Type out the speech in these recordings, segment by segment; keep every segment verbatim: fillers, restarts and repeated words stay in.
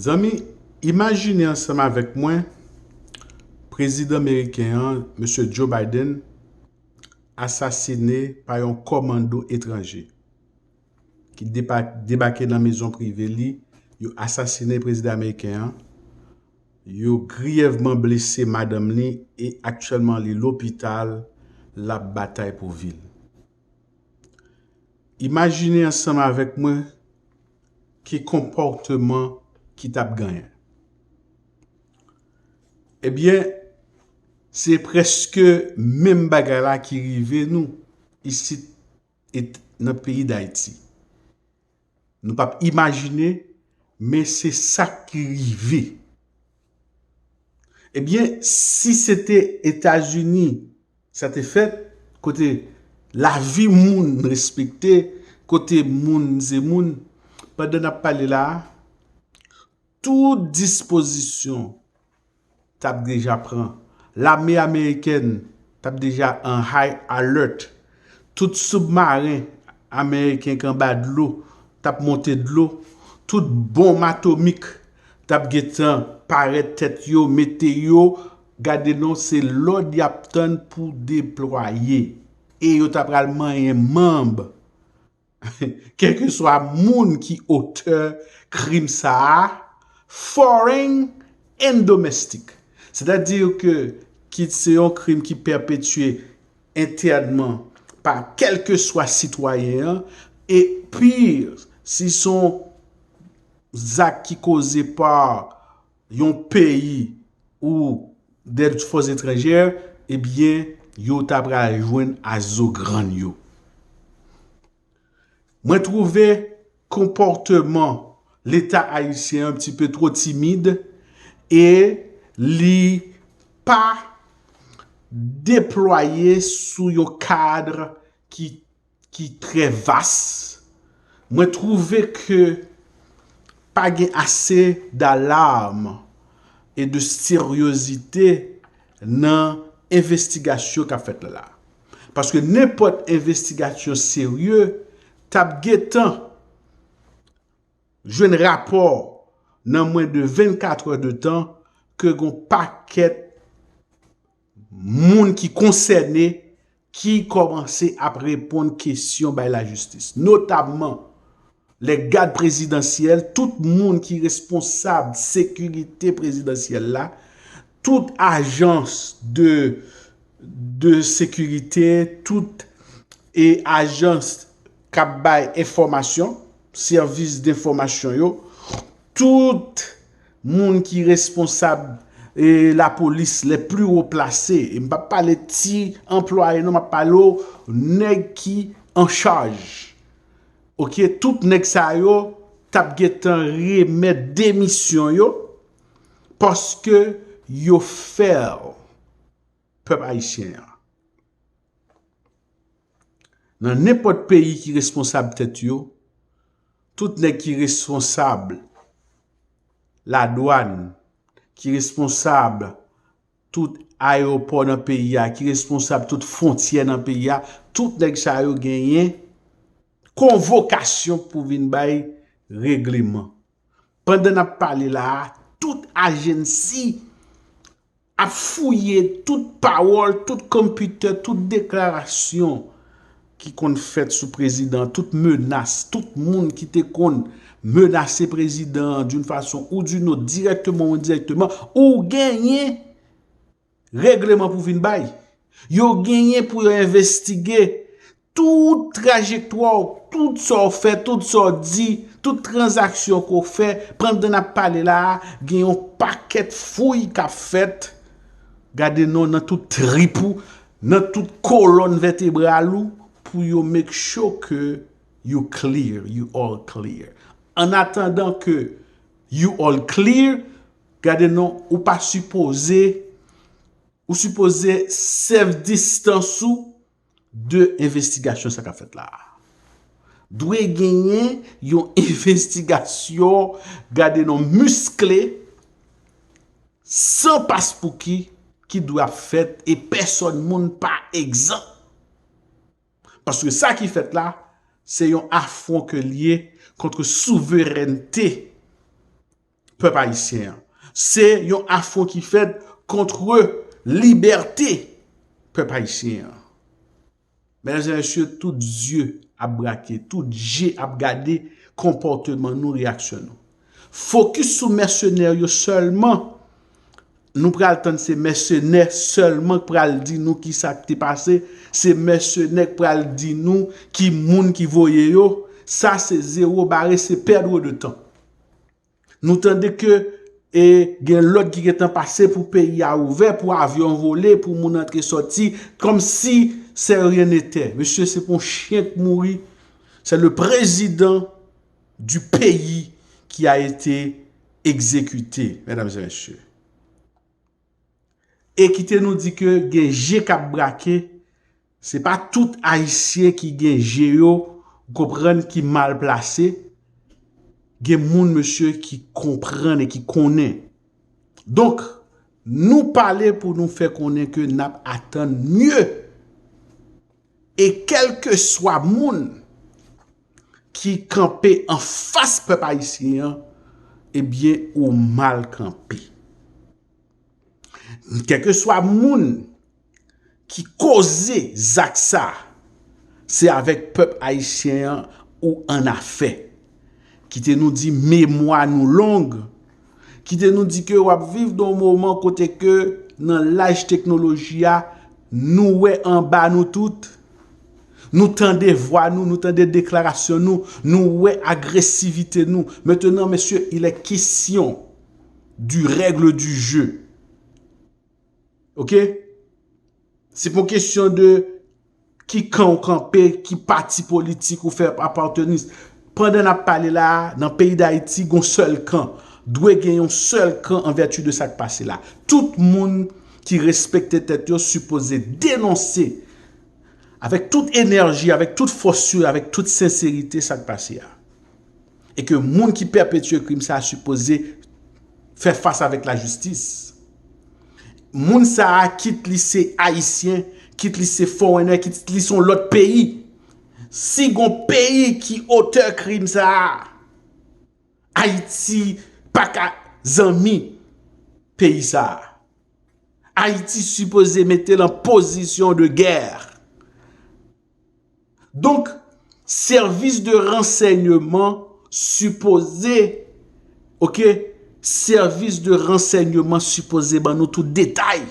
Zanmi, imajine ansanm avèk mwen, prezidan meriken an, mesye Joe Biden, asasine pa yon kòmando etranje ki depa- debake nan mezon prive li. Yo asasine prezidan ameriken an. Yo griyèvman blese madanm li e aktyèlman li lopital, l ap batay pou vi l. Imajine ansanm avèk mwen ki konpòteman ki t ap genyen. Ebyen, se prèske menm bagay la ki rive nou isit et nan peyi Dayiti. Nou p ap imajine, men se sa ki rive. Ebyen, si se te Etazini, sa te fèt, kote lavi moun respekte, kote moun se moun, pandan n ap pale la a, tout dispozisyon t ap deja pran. Lame amerikèn t ap deja an high alert. Tout soubmaren ameriken k anba dlo t ap monte dlo. Tout bonm atomik t ap gentan parèt tèt yo, mete yo. Gade non, se lòd y ap tann pou deplwaye. E yo ta pral manyen manb kèlkeswa moun ki otè krim sa a, foreign and domestic. Sètadi ke kit se yon krim ki pèpetye entènman pa kèlkeswa sitwayen an, e pi, si se yon zak ki koze pa yon peyi ou de fòs etranjè, ebyen, yo ta pral jwenn a zo grann yo. Mwen twouve konpòteman Leta ayisyen an un petit peu twò timid e li pa deplwaye sou yon kad ki, ki trè vas. Mwen twouve ke pa gen ase d'alarm e de seryozite nan envestigasyon k ap fèt la. Paske nenpòt envestigasyon serye t ap gentan jwenn rapò nan mwen de vennkat è de tan ke gon pakèt moun ki konsène ki kòmanse ap reponn kesyon bay lajistis, notamman lè gad prezidansyèl, tout moun ki responsab sekirite prezidansyèl la, tout ajans de, de sekirite, tout e ajans k ap bay enfòmasyon, sèvis denfòmasyon yo, tout moun ki responsab e lapolis, les plus haut placés, e m p ap pale ti anplwaye non, m ap pale w nèg ki an chaj. Oke, tout nèg sa yo t ap gentan remèt demisyon yo paske yo fè pèp ayisyen an. Nan nenpòt peyi ki responsab tèt yo, tout nèg ki responsab ladwàn, ki responsab tout ayewopò nan peyi a, ki responsab tout fwontyè nan peyi a, tout nèg sa yo genyen konvokasyon pou vin bay regleman. Pandan n ap pale la a, tout ajansi ap fouye tout pawòl, tout konpitè, tout deklarasyon ki konn fèt sou prezidan, tout menas, tout moun ki te konn menase prezidan an d'une façon ou d'une autre, dirèkteman ou endirèkteman, ou genyen regleman pou vin bay. Yo genyen pou yo envestige tout trajektwa w, tout sa w fè, tout sa w di, tout tranzaksyon ke w fè. Pandan n ap pale la a, gen yon pakèt fouy k ap fèt. Gade non nan tout trip ou, nan tout kolòn vètebral ou, pou yo make sure ke you clear, you all clear. An atandan ke you all clear, gade non, ou pa sipoze, ou sipoze sèv distans ou de envestigasyon sa k ap fèt la a. Dwe genyen yon envestigasyon, gade non, miskle, san paspouki, ki dwe ap fèt e pèsòn moun pa egzan. Paske sa ki fèt la, se yon afwon ke l ye kont souverènte pèp ayisyen an. Se yon afwon ki fèt kont libète pèp ayisyen an. Medam e mesye, tout zye ap brake, tout je ap gade konpòteman nou, reyaksyon nou. Fokis sou mèsenè yo sèlman. Nou pral tann se mèsenè sèlman k pral di nou ki sa k te pase. Se mèsenè k pral di nou ki moun ki voye yo. Sa se zewo bare, se pèdre de tan. Nou tande ke e gen lòd ki gentan pase pou peyi a ouvè, pou avyon vole, pou moun antre sòti, kòmsi se ryen nete. Mesye, se pou yon chen k mouri. Se le président du pays qui a été exécuté, medam e mesye. E kite nou di ke gen je k ap brake, se pa tout Ayisyen ki gen je yo, w konprann, ki mal plase. Gen moun, mesye, ki konprann e ki konnen. Donk, nou pale pou nou fè konnen ke n ap atann mye. E kèlkeswa moun ki kanpe anfas pèp ayisyen an, ebyen, ou mal kanpe. Kèlkeswa moun ki koze zak sa, se avèk pèp ayisyen an ou annafè. Kite nou di memwa nou long. Kite nou di ke w ap viv nan yon moman kote ke nan laj teknoloji a, nou wè anba nou tout. Nou tande vwa nou, nou tande deklarasyon nou, nou wè agresivite nou. Maintenant, mesye, il est question du règle du jeu. Ok? Se pa yon kesyon de ki kan ou kanpe, ki pati politik ou fè apatènis. Pandan n ap pale la a, nan peyi Dayiti, gon sèl kan. Dwe gen yon sèl kan an vèti de sa k pase la. Tout moun ki respekte tèt yo sipoze denonse avèk tout enèji, avèk tout fòs yo, avèk tout senserite sa k pase a. E ke moun ki pèpetye krim sa a sipoze fè fas avèk lajistis. Moun sa a, kit li se ayisyen, kit li se foreigner, kit li se yon lòt peyi, si gon peyi ki otè krim sa a, Ayiti pa ka zanmi peyi sa a. Ayiti sipoze mete l an pozisyon de gè. Donk, sèvis de ransèyman sipoze, ok, sèvis de ransèyman sipoze ban nou tout detay.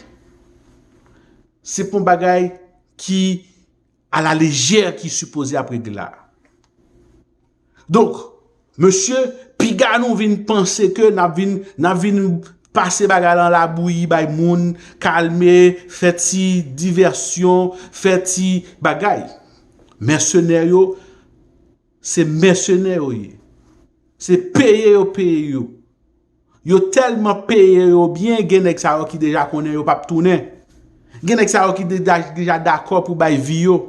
Se pa yon bagay ki a la lejè ki sipoze ap regle la. Donk, mesye, piga nou vin panse ke n ap vin, n ap vin pase bagay lan labouyi bay moun, kalme, fè ti divèsyon, fè ti bagay. Mèsenè yo, se mèsenè yo ye. Se peye yo peye yo. Yo tèlman peye yo byen, gen nèg sa yo ki deja konnen yo p ap tounen. Gen nèg sa yo ki deja, deja dakò pou bay vi yo.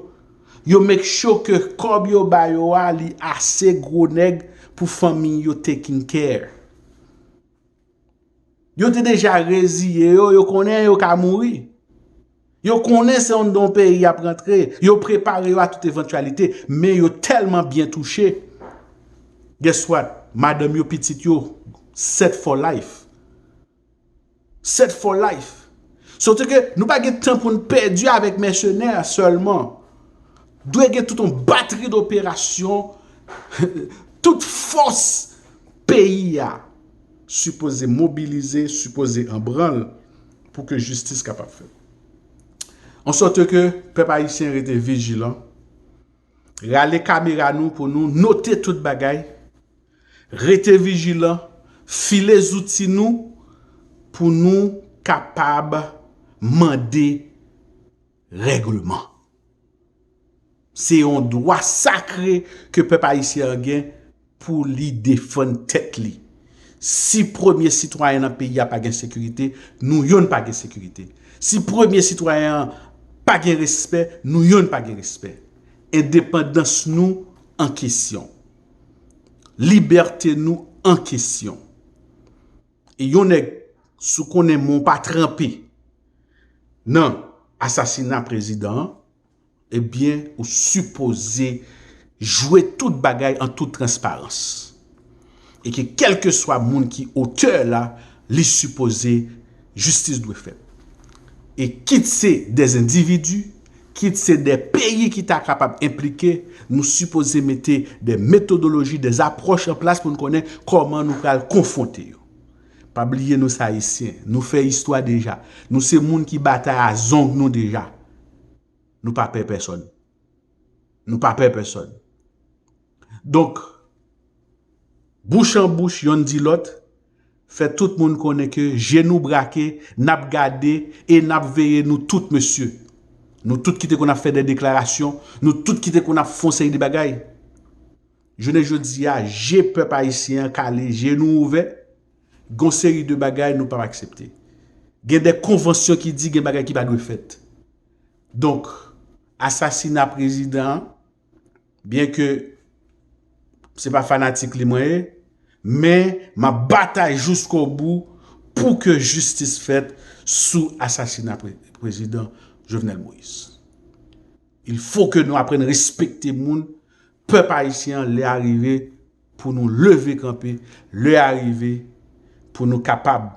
Yo make sure ke kòb yo ba yo a, li ase gwo nèg pou fanmi yo taking care. Yo te deja reziye yo, yo konnen yo ka mouri. Yo konnen se anndan yon peyi y ap rantre. Yo prepare yo a tout evantyalite. Men yo tèlman byen touche. Guess what? Madanm yo, pitit yo, set for life. Set for life. Sòti ke nou pa gen tan pou n pèdi avèk mèsenè sèlman. Dwe gen tout yon batri doperasyon, tout fòs peyi a sipoze mobilize, sipoze an branl pou ke jistis kapab fèt. An sòt ke pèp ayisyen rete vijilan, rale kamera nou pou nou note tout bagay, rete vijilan, file zouti nou pou nou kapab mande règleman. Se yon dwa sakre ke pèp ayisyen an gen pou li defann tèt li. Si premye sitwayen nan peyi a pa gen sekirite, nou youn pa gen sekirite. Si premye sitwayen an pa gen respè, nou youn pa gen respè. Endepandans nou an kesyon. Libète nou an kesyon. E yon nèg, si w konnen men w pa tranpe nan asasina prezidan an, Ebyen, ou sipoze jwe tout bagay an tout transparans. E ke kèlkeswa moun ki otè la, li sipoze, jistis dwe fèt. E kit se de endividi, kit se de peyi ki ta kapab enplike, nou sipoze mete de metodoloji, de apwòch an plas pou n konnen kòman nou pral konfwonte yo. Pa bliye nou se Ayisyen, nou fè istwa deja. Nou se moun ki batay a zong nou deja. Nou pa pè pèsòn. Nou pa pè pèsòn. Donk, bouch an bouch, yonn di lòt, fè tout moun konnen ke je nou brake, n ap gade e n ap veye nou tout, mesye. Nou tout ki te konn ap fè de deklarasyon, nou tout ki te konn ap fè yon seri de bagay. Jounen jodi a, je pèp ayisyen an kale, je nou ouvè. Gon seri de bagay nou p ap aksepte. Gen de konvansyon ki di gen bagay ki pa dwe fèt. Donk, asasina prezidan an, byen ke se pa fanatik li mwen ye, men m ap batay jiskobou pou ke jistis fèt sou asasina pre-, prezidan Jovenel Moïse. Il faut que nou aprann respekte moun, pèp ayisyen an, lè a rive pou nou leve kanpe, lè a rive pou nou kapab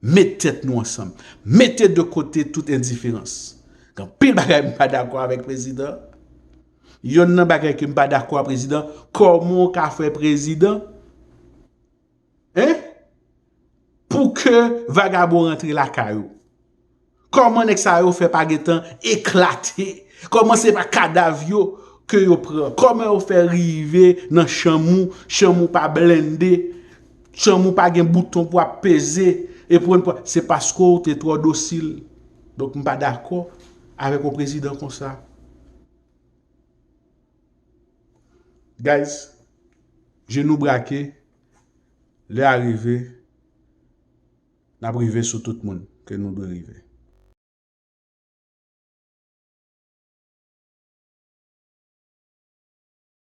met tèt nou ansanm, mete de kote tout endiferans. Gen anpil bagay m pa dakò avèk prezidan. Yonn nan bagay ke m pa dakò a prezidan, kòman w ka fè prezidan, en, pou ke vagabon rantre lakay ou? Kòman nèg sa yo fè pa gentan eklate? Kòman se pa kadav yo ke yo pran? Kòman yo fè rive nan chanm ou, chanm ou pa blende, chanm ou pa gen bouton pou ap peze, e pou, pou, se paske w te twò dosil. Donk, m pa dakò avèk yon prezidan konsa. Guys, je nou brake, lè a rive, n ap rive sou tout moun ke nou dwe rive.